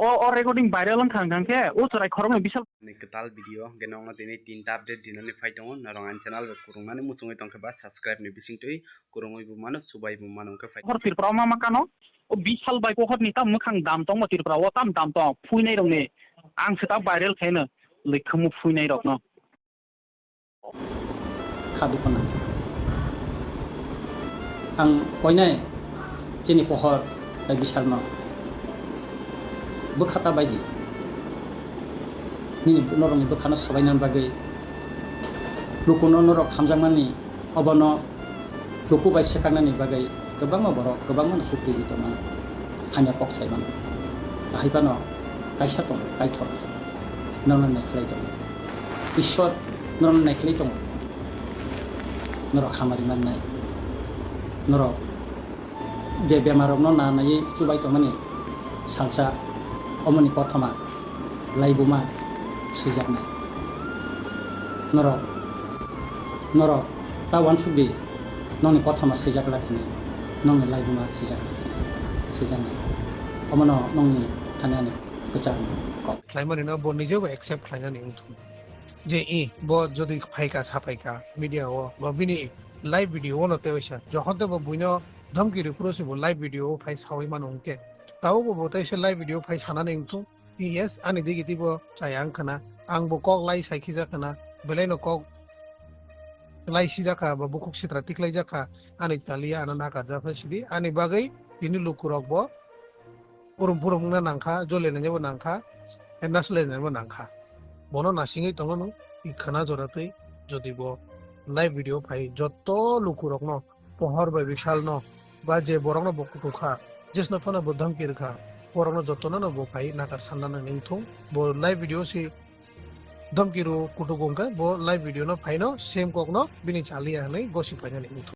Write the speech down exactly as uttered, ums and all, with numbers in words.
O, o recording viral wngkha hwnkha khe o chwrai khoroknwi Bishal. Ni kwtal video hwnkhe nokno tini tinta update dinani phai tongo, norok ani channel bai kwrwngnani muchungwi tongkhe ba subscribe ni bisingtwi kwrwngwi bo mano, chubai bo mano hwnkhe phai. Hor Tripura o ma ma kano, o Bishal bai pohor ni tam mwkhang dam tongmo Tripura o tam dam tong phuinai rokni ang se ta viral khaino lwkhamu phuinai rokno. Kha dukhu nang. Ang koinai chini pohor bai Bishalno bwkha ta bai di. Nini norokni bwkhano swbainani bagwi lukuno norok hamjakmani obono luku bai swkaknani bagwi kwbangma borok kwbangma chukri tongmano, hamya kok saimano. Ahai phano kaisa tongo, Kaitor norokno naikhlai tongo. Ishwar norokno naikhlai tongo. Norok hamari mannai. Norok je bemarrokno na naiwi chubai tongmani salsa omoni kothoma laibuma swijaknai. Norok, norok ta uansuk di, nokni kothoma swijak lakhini, nokni laibuma swijak lakhini, swijaknai. Omono nokni thani ani kwchangni kok. Khlaimani no bo nijebo accept khlainani wngthung. Je i, bo jodi phaika, saphaika media o, ba bini live video o no tei waisa, jokhon tei bo buino dhamki rwi phuru se bo live video o phai sawi mano hwnkhe, tabukbo bo tei se live video phai sanani wngthung. Yes, ani digi tei bo chaya wngkha na, ang bo kok lai sai khijak kha na, belai no kok lai sijak kha, ba bukhuk sitra tiklai jak kha, ani chaliya ano nakarjak kha sidi, ani bagwi tini lukurok bo urum purum wngna nangkha, jole nangya bo nangkha, hena sle nangya bo nangkha. Bono nasingwi tongo no, i khana jora twi, jodi bo live video phai jotto lukurokno, pohor bai Bishal no, ba je borokno bo kutu kha, jesno phano bo dhamki rwkha, borokno jottono no bo phai nakar sanna nang wngthung. Bo live video si dhamki rw kutu wngkha, bo live video no phaino same kokno bini chaliya hwnwi gosi phainani wngthung.